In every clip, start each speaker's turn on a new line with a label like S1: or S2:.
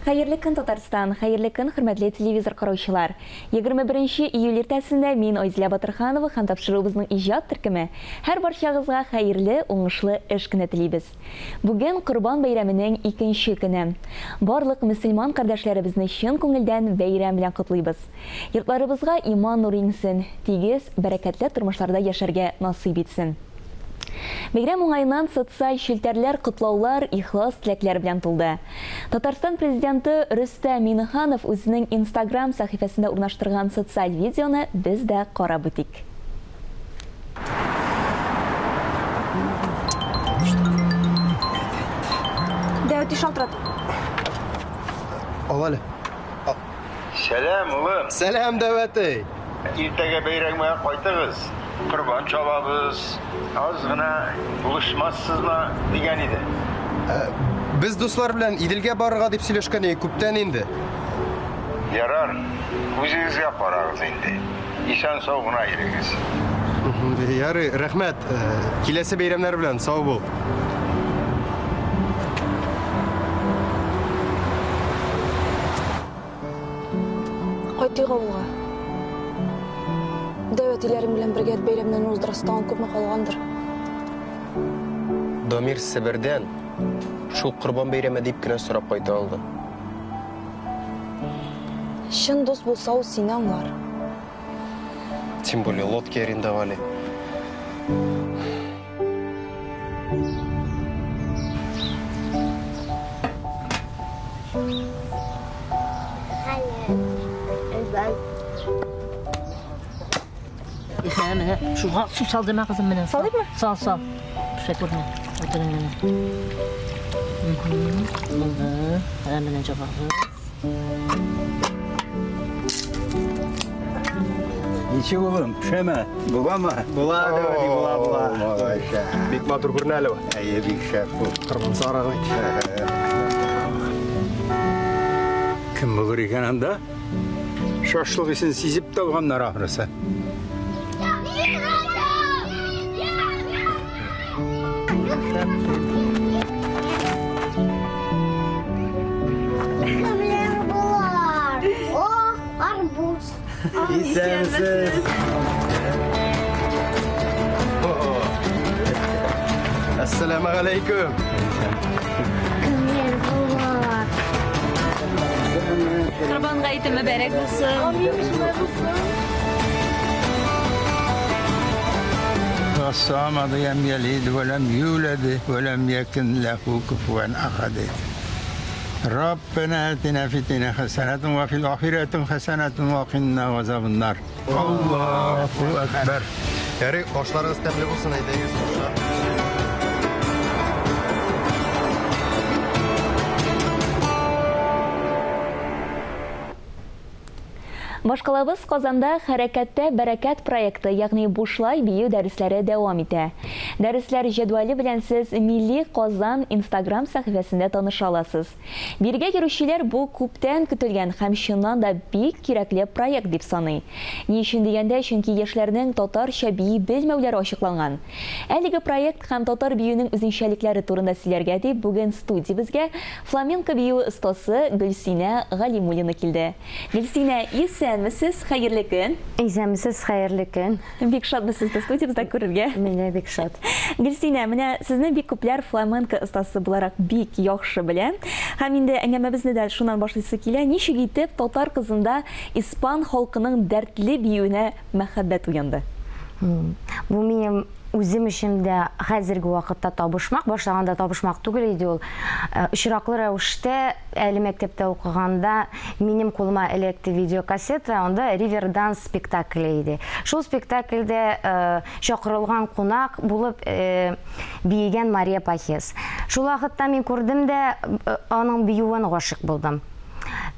S1: Хәерле көн, Татарстан! Хәерле көн, хөрмәтле телевизор караучылар! 21 июль иртәсендә мин, Айзилә Батырханова һәм тапшыруыбызның иҗат төркеме һәр барчагызга хәерле, уңышлы эш көне телибез. Бүген Корбан бәйрәменең икенче көне. Барлык мөселман кардәшләребезне чын күңелдән бәйрәм белән котлыйбыз. Йортларыбызга иман нуры иңсен, тигез, бәрәкәтле тормышларда яшәргә насыйп итсен. Бәйрәм уңаеннан социаль челтәрләр котлаулар, ихлас теләкләр белән тулды. Татарстан Президенты Рөстәм Миңнеханов үзенең Инстаграм сәхифәсендә урнаштырган социаль видеоны без дә карап үтик.
S2: Дәүти шалтырат.
S3: Ал әле.
S4: Сәлам, улым.
S3: Сәлам, дәвәтей.
S4: Иртәгә бәйрәмгә кайтыгыз. Корбан чалабыз. Аз гына булышмассызмы дигән иде.
S3: Ә, без дуслар белән Иделгә барырга дип сөйләшкән идек күптән инде.
S4: Ярар, үзегезгә карагыз инде. Исән-сау гына йөрегез.
S3: Ярый, рәхмәт. Э, киләсе бәйрәмнәр белән, сау бул.
S2: Кайтыйк авылга. Дәү әтиләрең белән бергә бәйрәмнәрне уздырасы тагын күпме калгандыр.
S3: Дамир Себердән шул Корбан бәйрәме дип кенә сорап кайта алды.
S2: Чын дус булса, ул сине аңлар.
S3: Тем более лодки арендовали.
S5: Ә, менә шуга су салдырма, кызым, менә.
S2: Салыйммы?
S5: Сал, сал. Пешә күрмә. Утырын менә. Булды. Ә, менә җабабыз.
S6: Ничек, улым, пешәме? Буламы?
S3: Була,
S6: Дәвәди, була, була.
S3: Бик матур күренә әле бу.
S6: Әйе, бик шәп бу.
S3: Корбан сарыгы.
S6: Кем булыр икән анда? Шашлык исен сизеп тә алганнар ахрысы.
S7: Кемнәр болар? О, арбуз.
S3: Исәнмесез. Әссәламегаләйкүм.
S7: Кемнәр болар?
S1: Корбан гаете мөбарәк булсын.
S2: Амин, шулай булсын.
S6: الصمد لم يلد ولم يولد ولم يكن له كفوا أحد ربنا آتنا في الدنيا حسنة وفي الآخرة حسنة وقنا عذاب النار الله أكبر
S3: Ярый, ашларыгыз тәмле булсын, әйдәгез.
S1: Башкалабыз Казанда Хәрәкәттә бәрәкәт проекты, ягъни бушлай бию дәресләре дәвам итә. Дәресләр җәдвәле белән сез Милли Казан Инстаграм сәхифәсендә таныша аласыз. Бирегә йөрүчеләр бу күптән көтелгән һәм чыннан да бик кирәкле проект дип саный. Ни өчен дигәндә, чөнки яшьләрнең татарча бии белмәүләре ачыкланган. Әлеге проект һәм татар биюенең үзенчәлекләре турында сөйләргә дип бүген студиябезгә фламенко биюе остасы Гөлсинә Галимуллина килде. Гөлсинә, исәнмесез, хәерле көн!
S8: Исәнмесез, хәерле көн!
S1: Бик шатбыз сезне студиябездә күрергә.
S8: Мин дә бик шат.
S1: Гөлсинә, менә сезне бик күпләр фламенко остасы буларак бик яхшы белә. Һәм инде әңгәмәбезне дә шуннан башлыйсы килә. Ничек итеп татар кызында испан халкының дәртле биюенә мәхәббәт уянды?
S8: Бу минем үзем өчен дә хәзерге вакытта табышмак, башлаганда табышмак түгел иде ул. Э, очраклы рәвештә әле мәктәптә укыганда минем кулыма эләкте видеокассета, анда Риверданс спектакле иде. Шул спектакльдә э, чакырылган кунак булып э, биегән Мария Пахес. Шул вакытта мин күрдем дә аның биюен гашыйк булдым.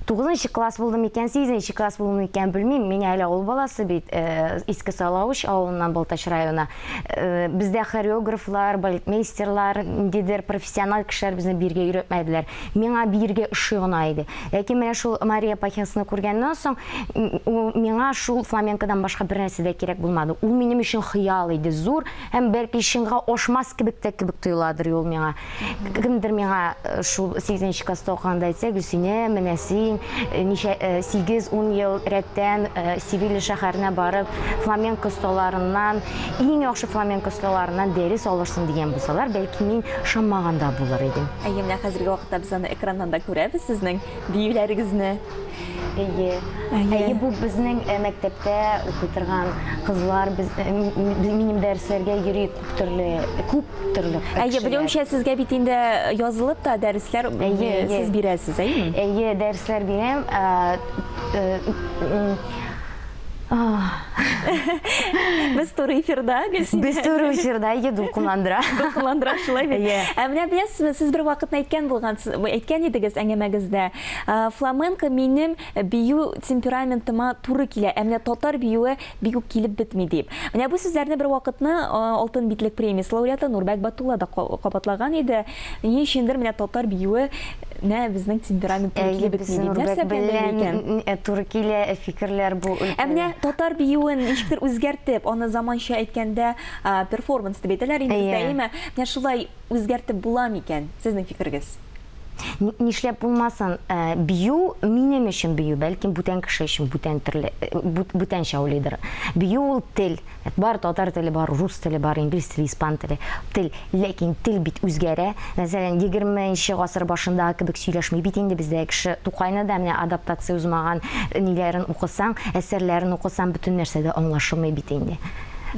S8: Тугызынчы класс булды микән, сигезенче класс булды микән, белмим. Мин әле авыл баласы бит, э, Иске Салавыч авылыннан Балтач районы. Э, бездә хореографлар, балетмейстерлар, ниндидер профессиональ кешеләр безне биергә өйрәтмәделәр. Миңа биергә ошый гына иде. Ләкин менә шул Мария Пахинсны күргәннән соң, ул миңа шул фламенкодан башка бер нәрсә дә кирәк булмады. Ул минем өчен хыял иде, зур һәм бәлки чынга ашмас кебек тә кебек тоеладыр ул миңа. Кемдер миңа э, шул 8 класста укыганда әйтсә, Гөлсинә, менә син э, ничә 8-10 э, ел рәттән Севилья шәһәренә барып, фламенко осталарыннан, иң яхшы фламенко осталарыннан дәрес алырсың дигән булсалар, бәлки мин ышанмаган да булыр идем.
S1: Әйе, менә хәзерге вакытта без аны экраннан да күрәбез сезнең биюләрегезне.
S8: Әйе. Әйе, бу безнең мәктәптә укый торган кызлар, без, минем дәресләргә йөри күп төрле, күп төрле
S1: Әйе, белүемчә, сезгә бит инде язылып та дәресләр әйе, сез бирәсез, әйеме?
S8: Әйе, дәресләр бирәм.
S1: Без туры эфирда, Гөлсинә.
S8: Без туры эфирда, әйе, дулкынландыра.
S1: Дулкынландыра, шулай бит. Ә менә беләсезме, сез бер вакытны әйткән булгансыз, әйткән идегез әңгәмәгездә, фламенко минем бию темпераментыма туры килә, ә менә татар биюе бик үк килеп бетми дип. Менә бу сүзләрне бер вакытны Алтын битлек премиясе лауреаты Нурбәк Батулла да кабатлаган иде. Ни өчендер менә татар биюе нә безнең темперамент туры килеп бетми дип. Нәрсә белән бәйле
S8: икән? Туры килә фикерләр бу
S1: өлкәдә. Ә менә татар биюен ничектер үзгәртеп, аны заманча әйткәндә, перформанс дип әйтәләр инде бездә, әйеме? Менә шулай үзгәртеп була микән? Сезнең фикерегез?
S8: Нишләп булмасын, э, бию минем өчен бию, бәлкем бүтән кеше өчен бүтән төрле, э, бүтәнчә уйлыйдыр. Бию ул тел. Бар татар теле бар, рус теле бар, инглиз теле, испан теле. Тел. Ләкин тел бит үзгәрә. Мәсәлән, 20 гасыр башындагы кебек сөйләшми бит инде бездә кеше. Тукайны да менә адаптация узмаган ниләрен укысаң, әсәрләрен укысаң, бөтен нәрсә дә аңлашылмый бит инде.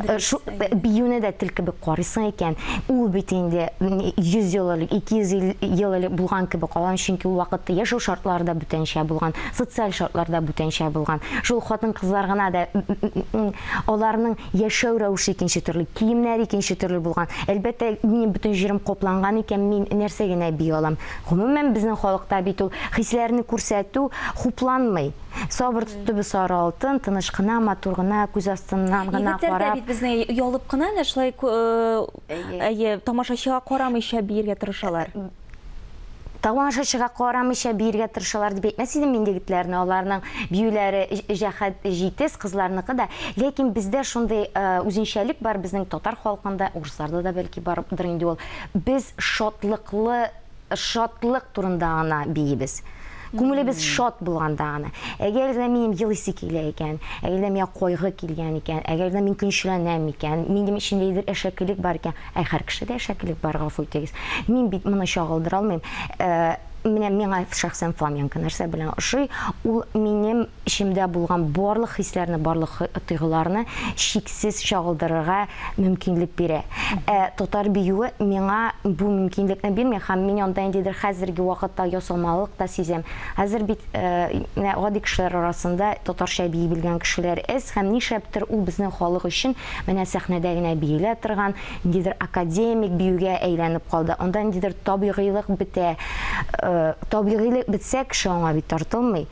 S8: Э, шу э, биюне дә тел кебек карыйсың икән, ул бит инде 100 ел элек, 200 ел элек булган кебек калган, чөнки ул вакытта яшәү шартлары да бүтәнчә булган, социаль шартлар да бүтәнчә булган. Шул хатын-кызлар гына да аларның яшәү рәвеше икенче төрле, киемнәр икенче төрле булган. Әлбәттә, минем бөтен җирем капланган икән, мин нәрсә генә бии алам? Гомумән, безнең халыкта бит ул хисләрне күрсәтү хупланмый. Сабыр төбе сары алтын, тыныч кына, матур гына, күз астыннан гына
S1: Егетләр дә
S8: карап.
S1: бит безне оялып кына әнә шулай әйе, тамашачыга карамыйча биергә тырышалар.
S8: Тамашачыга карамыйча биергә тырышалар дип әйтмәс идем мин егетләрне. Аларның биюләре җәһәт җитез, кызларныкы да. Ләкин бездә шундый үзенчәлек бар, безнең татар халкында, урысларда да бәлки бардыр инде ул. Без шатлыклы шатлык турында гына биибез. Күңелебез шат булганда гына. Әгәр дә минем елыйсы килә икән, әгәр дә миңа кайгы килгән икән, әгәр дә мин көнчеләнәм икән, минем эчемдә ниндидер әшәкелек бар икән, ә һәр кешедә әшәкелек бар, гафу итегез. Мин бит моны чагылдыра алмыйм. Э, менә миңа шәхсән фламенко нәрсә белән ошый, ул минем эчемдә булган барлык хисләрне, барлык тойгыларны чиксез чагылдырырга мөмкинлек бирә. Ә татар биюе миңа бу мөмкинлекне бирми һәм мин анда ниндидер хәзерге вакытта ясалмалык та сизәм. Хәзер бит менә гади кешеләр арасында татарча бии белгән кешеләр әз һәм нишләптер ул безнең халык өчен менә сәхнәдә генә биелә торган ниндидер академик биюгә әйләнеп калды. Анда ниндидер табигыйлык бетә. Табигыйлык бетсә, кеше аңа бит тартылмый.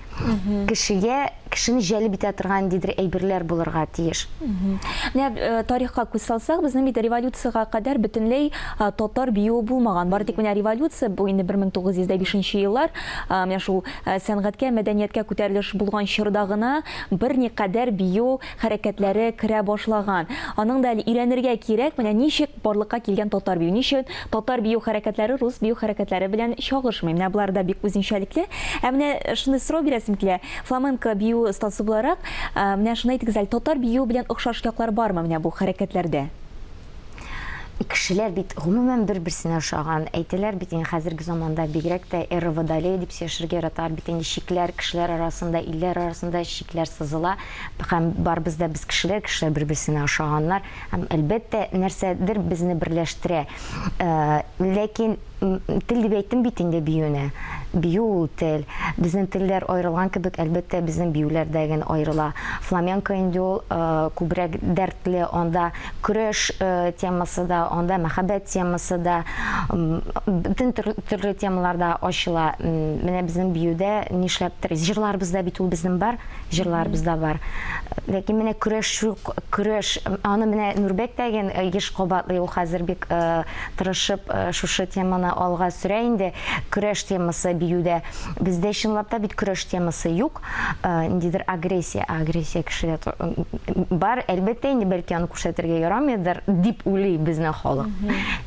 S8: Кешегә кешене җәлеп итә торган ниндидер әйберләр булырга тиеш.
S1: Менә э, тарихка күз салсак, безнең бит революциягә кадәр бөтенләй э, татар биюе булмаган. Бары тик менә революция, бу инде 1905 еллар, э, менә шул сәнгатькә, мәдәнияткә күтәрелеш булган чорда гына берникадәр бию хәрәкәтләре керә башлаган. Аның да әле өйрәнергә кирәк, менә ничек барлыкка килгән татар бию, ничек татар бию хәрәкәтләре рус бию хәрәкәтләре белән чагышмый. Менә болар да бик үзенчәлекле. Ә менә шундый сорау бирәсем килә. Фламенко бию остасы буларак, менә шуны әйтегез әле, татар биюе белән охшаш яклар бармы менә бу хәрәкәтләрдә?
S8: Кешеләр бит гомумән бер-берсенә ошаган. Әйтәләр бит инде хәзерге заманда бигрәк тә эра водолея дип сөйләшергә яраталар бит инде чикләр кешеләр арасында, илләр арасында чикләр сызыла һәм барыбыз да без кешеләр, кешеләр бер-берсенә ошаганнар һәм әлбәттә нәрсәдер безне берләштерә. Ләкин тел дип әйттем бит инде биюне. Бию ул тел. Безнең телләр аерылган кебек, әлбәттә, безнең биюләр дә ген аерыла. Фламенко инде ул күбрәк дәртле, анда көрәш темасы да, анда мәхәббәт темасы да, бөтен төрле темалар да ачыла. Менә безнең биюдә нишләптер, җырларыбыз да бит ул безнең бар, җырларыбыз да бар. Ләкин менә көрәш юк, көрәш, аны менә Нурбәк тә ген еш кабатлый, ул хәзер бик тырышып шушы теманы алга сөрә инде, көрәш темасы биюдә. Бездә чынлап та бит көрәш темасы юк, ниндидер агрессия, агрессия кешедә бар, әлбәттә инде, бәлки аны күрсәтергә ярамыйдыр, дип уйлый безнең халык.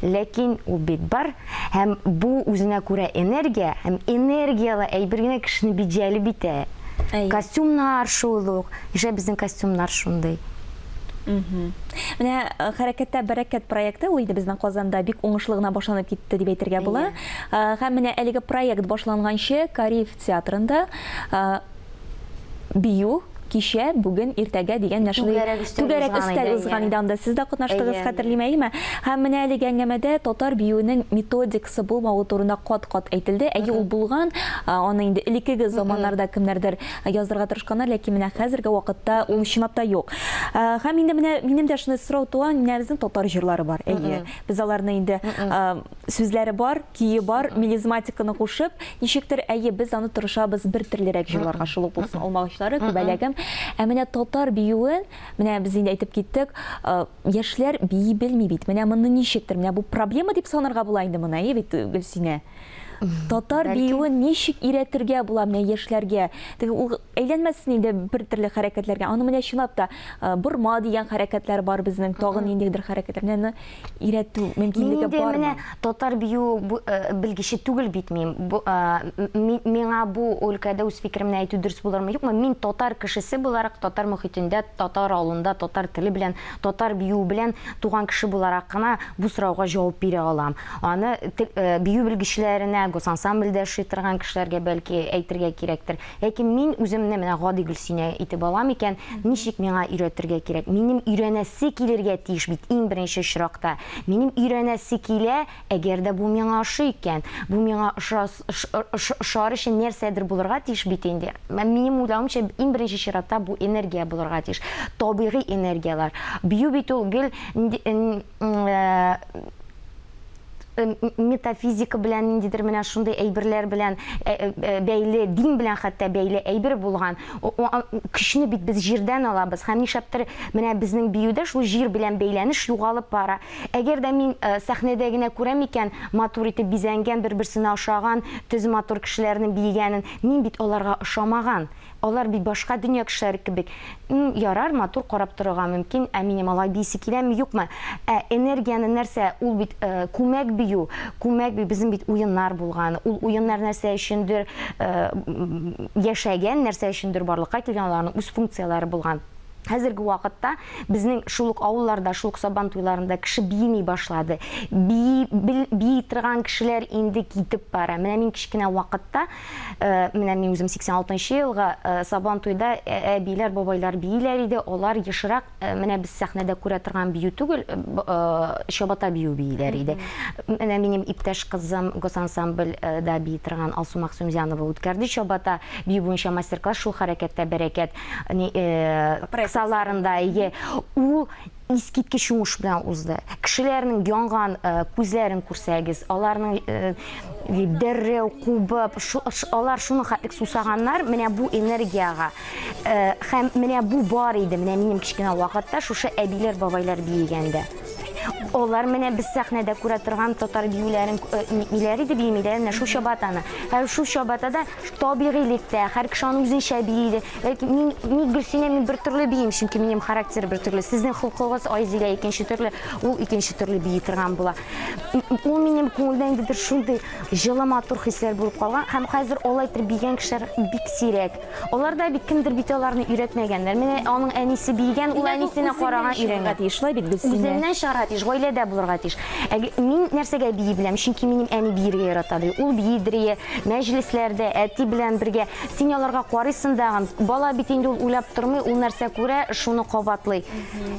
S8: Ләкин ул бит бар, һәм бу үзенә күрә энергия, һәм энергияле әйбер генә кешене бит җәлеп итә. Костюмнар шул ук. Нишләп безнең костюмнар шундый?
S1: Менә э, Хәрәкәттә бәрәкәт проекты ул инде безнең Казанда бик уңышлы гына башланып китте дип әйтергә була. Э, һәм менә әлеге проект башланганчы Кариев театрында э, бию кичә, бүген, иртәгә дигән менә шундый
S8: Түгәрәк өстәл
S1: түгәрәк
S8: узган
S1: өстәл
S8: иде,
S1: узган
S8: әйе.
S1: иде. Анда сез дә катнаштыгыз,
S8: Әйе.
S1: хәтерлим, әйеме? Һәм менә әлеге әңгәмәдә татар биюенең методикасы булмавы турында кат-кат әйтелде. Әйе, ул булган, аны инде элеккеге заманнарда кемнәрдер яздырырга тырышканнар, ләкин менә хәзерге вакытта ул чынлап та юк. Һәм инде менә минем дә шундый сорау туа, менә безнең татар җырлары бар, әйе. Без аларны инде сүзләре бар, көе бар, мелизматиканы кушып, ничектер, әйе, без аны тырышабыз бер төрлерәк җырларга, шул ук булсын алмагачлары, күбәләгем. Ә менә татар биюен, менә без инде әйтеп киттек, яшьләр бии белми бит. Менә моны ничектер, менә бу проблема дип санарга була инде моны, әйе бит, Гөлсинә? Татар биюен ничек өйрәтергә була менә яшьләргә? Теге ул әйләнмәсен инде бер төрле хәрәкәтләргә. Аны менә чынлап та борма дигән хәрәкәтләр бар безнең, тагын ниндидер хәрәкәтләр. Менә аны өйрәтү мөмкинлеге
S8: Мин инде
S1: бармы?
S8: менә татар бию э, белгече түгел бит мин. Бу, э, миңа бу өлкәдә үз фикеремне әйтү дөрес булырмы, юкмы? Мин татар кешесе буларак, татар мохитендә, татар авылында, татар теле белән, татар биюе белән туган кеше буларак кына бу сорауга җавап бирә алам. Аны э, бию белгечләренә, госансамбльдә эшли торган кешеләргә бәлки әйтергә кирәктер. Ләкин мин үземне менә гади Гөлсинә итеп алам икән, ничек миңа өйрәтергә кирәк? Минем өйрәнәсе килергә тиеш бит иң беренче очракта. Минем өйрәнәсе килә, әгәр дә бу миңа ошый икән. Бу миңа ошар өчен нәрсәдер булырга тиеш бит инде. Минем уйлавымча, иң беренче чиратта бу энергия булырга тиеш. Табигый энергияләр. Бию бит ул гел метафизика белән ниндидер менә шундый әйберләр белән бәйле, дин белән хәтта бәйле әйбер булган. Көчне бит без җирдән алабыз һәм нишләптер менә безнең биюдә шул җир белән бәйләнеш югалып бара. Әгәр дә мин сәхнәдә генә күрәм икән, матур итеп бизәнгән, бер-берсенә ошаган, төз матур кешеләрнең биегәнен, мин бит аларга ошамаган. Алар бит башка дөнья кешеләре кебек. М, ярар, матур карап торырга мөмкин, ә минем алай биисе киләме, юкмы? Ә энергияне нәрсә, ул бит э, күмәк бию, күмәк бию, безнең бит уеннар булган. Ул уеннар нәрсә өчендер э, яшәгән, нәрсә өчендер барлыкка килгән, аларның үз функцияләре булган. Хәзерге вакытта безнең шул ук авылларда, шул ук Сабан туйларында кеше биеми башлады. Бии, бел, бии торган кешеләр инде китеп бара. Менә мин кечкенә вакытта Э, менә мин үзем 86 нчы елгы э, Сабан туйда э, әбиләр, бабайлар бииләр иде. Алар ешрак менә без сәхнәдә күрә торган бию түгел, чабата бию бииләр иде. Менә минем иптәш кызым госансамбльдә бии торган Алсу Мәгъсүмзянова үткәрде чабата бию буенча мастер-класс шул хәрәкәттә бәрәкәт кысаларында. Ул Искиткеч уңыш белән узды. Кешеләрнең янган күзләрен күрсәгез, аларның дәррәү кубып, алар шуның хәтлек сусаганнар менә бу энергиягә. Һәм менә бу бар иде, менә минем кечкенә вакытта шушы әбиләр, бабайлар биегәндә. Алар менә без сәхнәдә күрә торган татар биюләрен ниләр иде, биемиләр, менә шул чабатаны. Һәм шул чабатада табигыйлектә, һәр кеше аны үзенчә бии иде. Ләкин мин, мин Гөлсинә, мин бер төрле биим, чөнки минем характер бер төрле. Сезнең холкыгыз Айзилә икенче төрле, ул икенче төрле бии торган була. Ул минем күңелдә инде бер шундый җылы матур хисләр булып калган һәм хәзер алай итеп биегән кешеләр бик сирәк. Алар да бит кемдер бит аларны өйрәтмәгәннәр. Менә аның әнисе биегән, ул әнисенә караган өйрәнгән.
S1: Шулай бит, Гөлсинә.
S8: Үзеннән чыгарга тиеш. гаиләдә булырга тиеш. Ә мин нәрсәгә бии беләм? Чөнки минем әни биергә ярата ди. Ул биидер, мәҗлесләрдә әти белән бергә. Син аларга карыйсың да, бала бит инде ул уйлап тормый, ул нәрсә күрә, шуны кабатлый.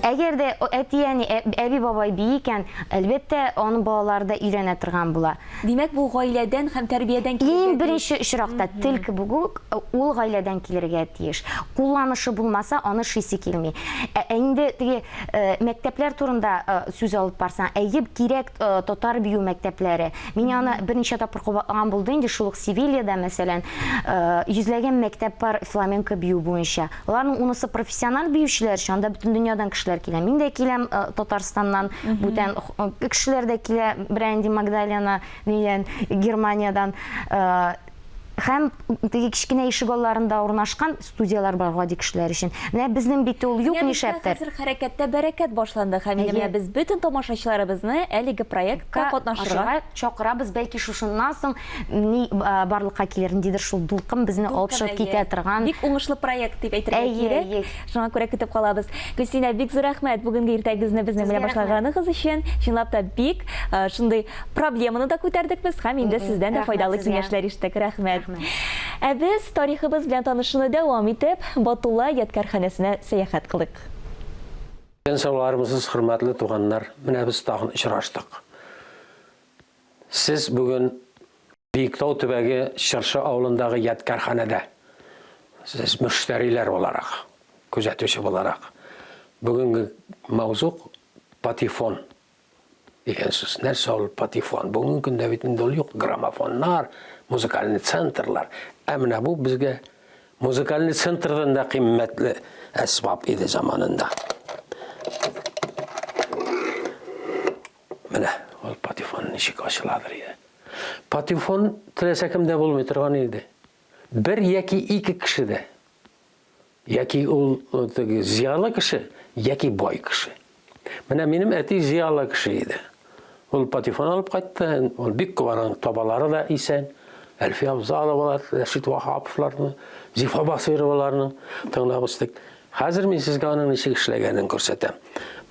S8: Әгәр дә әти-әни, әби-бабай бии икән, әлбәттә, аның балалары да өйрәнә торган була.
S1: Димәк, бу гаиләдән һәм тәрбиядән килергә
S8: тиеш. Иң беренче очракта тел кебек үк, ул гаиләдән килергә тиеш. Кулланышы булмаса, аны эшлисе килми. Ә инде теге мәктәпләр турында сүз алып барсаң, әйе, кирәк татар бию мәктәпләре. Мин аны берничә тапкыр кабатлаган булды инде, шул ук Севильяда, мәсәлән, йөзләгән мәктәп бар фламенко бию буенча. Аларның унысы профессиональ биючеләр өчен, анда бөтен дөньядан кешеләр килә. Мин дә киләм Татарстаннан, бүтән кешеләр дә килә, Бренди Магдалена дигән Германиядән. Һәм теге кечкенә ишек алларында урнашкан студияләр бар гади кешеләр өчен. Менә безнең бит ул юк нишләптер.
S1: Хәзер хәрәкәттә бәрәкәт башланды һәм инде менә без бөтен тамашачыларыбызны әлеге проектка катнашырга
S8: чакырабыз. Бәлки шушыннан соң ни барлыкка килер, ниндидер шул дулкын безне алып чыгып китә торган.
S1: Бик уңышлы проект дип әйтергә кирәк. Шуңа күрә көтеп калабыз. Гөлсинә, бик зур рәхмәт бүгенге иртәгезне безнең белән башлаганыгыз өчен. Чынлап та бик шундый проблеманы да күтәрдек без һәм инде сездән дә файдалы киңәшләр ишеттек. Рәхмәт. Ә без тарихыбыз белән танышуны дәвам итеп, Батулла ядкарханәсенә сәяхәт кылыйк.
S9: Исән-саулармысыз, хөрмәтле туганнар! Менә без тагын очраштык. Сез бүген Биектау төбәге Чыршы авылындагы ядкарханәдә. Сез мөштәриләр буларак, күзәтүче буларак. Бүгенге мавзуг патефон дигән сүз. Нәрсә ул патефон? Бүгенге көндә бит инде ул юк. Граммофоннар, музыкальный центрлар. Ә менә бу безгә музыкальный центрдан да кыйммәтле әсбап иде заманында. Менә ул патефон ничек ачыладыр иде. Патефон теләсә кемдә булмый торган иде. Бер яки ике кешедә. Яки ул э, теге зыялы кеше, яки бай кеше. Менә минем әти зыялы кеше иде. Ул патефон алып кайтты, ул бик күп аның табалары да исән. Әлфия Абзаловалар, Рәшит Ваһаповларны, Зифа Басыйроваларны тыңлап үстек. Хәзер мин сезгә аның ничек эшләгәнен күрсәтәм.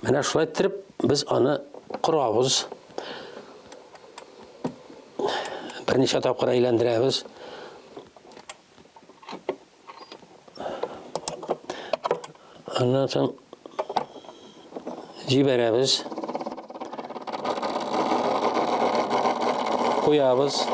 S9: Менә шулай иттереп без аны корабыз. Берничә тапкыр әйләндерәбез. Аннан соң җибәрәбез. Куябыз.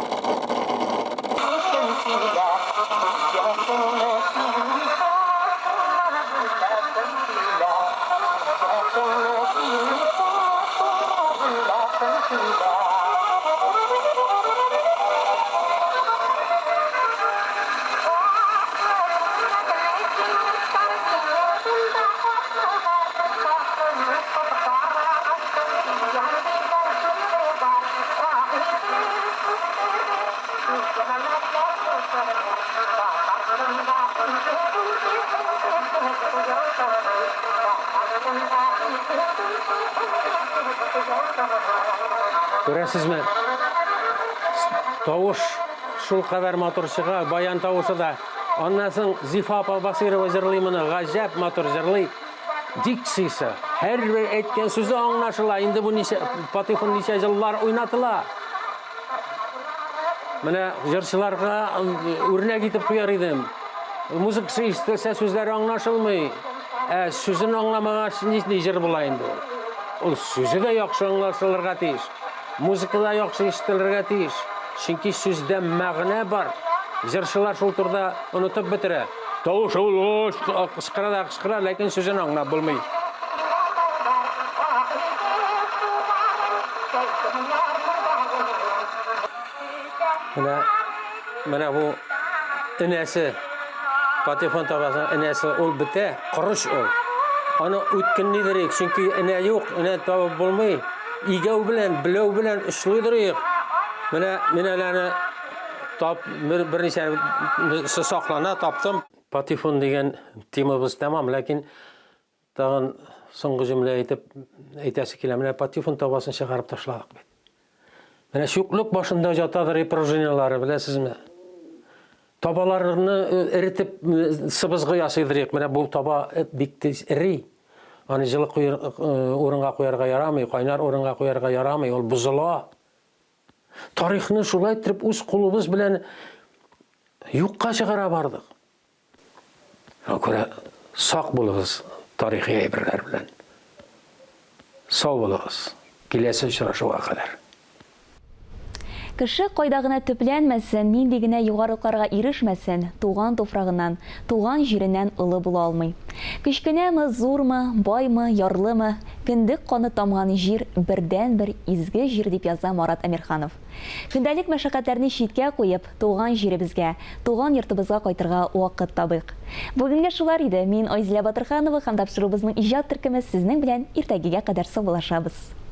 S9: Күрәсезме? Тавыш шул кадәр матур чыга, баян тавышы да. Аннан соң Зифа апа Басыйрова җырлый моны, гаҗәп матур җырлый. Дикциясе, һәрбер әйткән сүзе аңлашыла. Инде бу ничә патефон ничә еллар уйнатыла. Менә җырчыларга үрнәк итеп куяр идем. Музыкасы ишетелсә, сүзләре аңлашылмый. Ә сүзен аңламагач, нинди җыр була инде ул? Ул сүзе дә яхшы аңлашылырга тиеш. Музыка да яхшы ишетелергә тиеш. Чөнки сүздә мәгънә бар. Җырчылар шул турыда онытып бетерә. Тавышы булгач, кычкыра да кычкыра, ләкин сүзен аңлап булмый. Менә, менә бу энәсе, патефон табасының энәсе, ул бетә, корыч ул. Аны үткенлидер, чөнки энә юк, энә табып булмый. Игәү белән, беләү белән очлыйдыр. Менә мин әле аны тап, бер, берничә саклана, таптым. Патефон дигән темабыз тәмам, ләкин тагын соңгы җөмлә әйтеп әйтәсе килә. Менә патефон табасын чыгарып ташладык бит. Менә чүплек башында ятадыр и пружиналары, беләсезме? Табаларны э, эретеп э, сыбызгы ясыйдыр. Менә бу таба э, бик тиз эри. Аны җылы куер, урынга куярга ярамый, кайнар урынга куярга ярамый, ул бозыла. Тарихны шулай иттереп үз кулыбыз белән юкка чыгара бардык. Шуңа күрә сак булыгыз тарихи әйберләр белән. Сау булыгыз. Киләсе очрашуга кадәр.
S1: Кеше кайда гына төпләнмәсен, нинди генә югарылыкларга ирешмәсен, туган туфрагыннан, туган җиреннән олы була алмый. Кечкенәме, зурмы, баймы, ярлымы, кендек каны тамган җир бердәнбер изге җир, дип яза Марат Әмирханов. Көндәлек мәшәкатьләрне читкә куеп, туган җиребезгә, туган йортыбызга кайтырга вакыт табыйк. Бүгенгә шулар иде. Мин Айзилә Батырханова һәм тапшыруыбызның иҗат төркеме сезнең белән иртәгегә кадәр саубуллашабыз.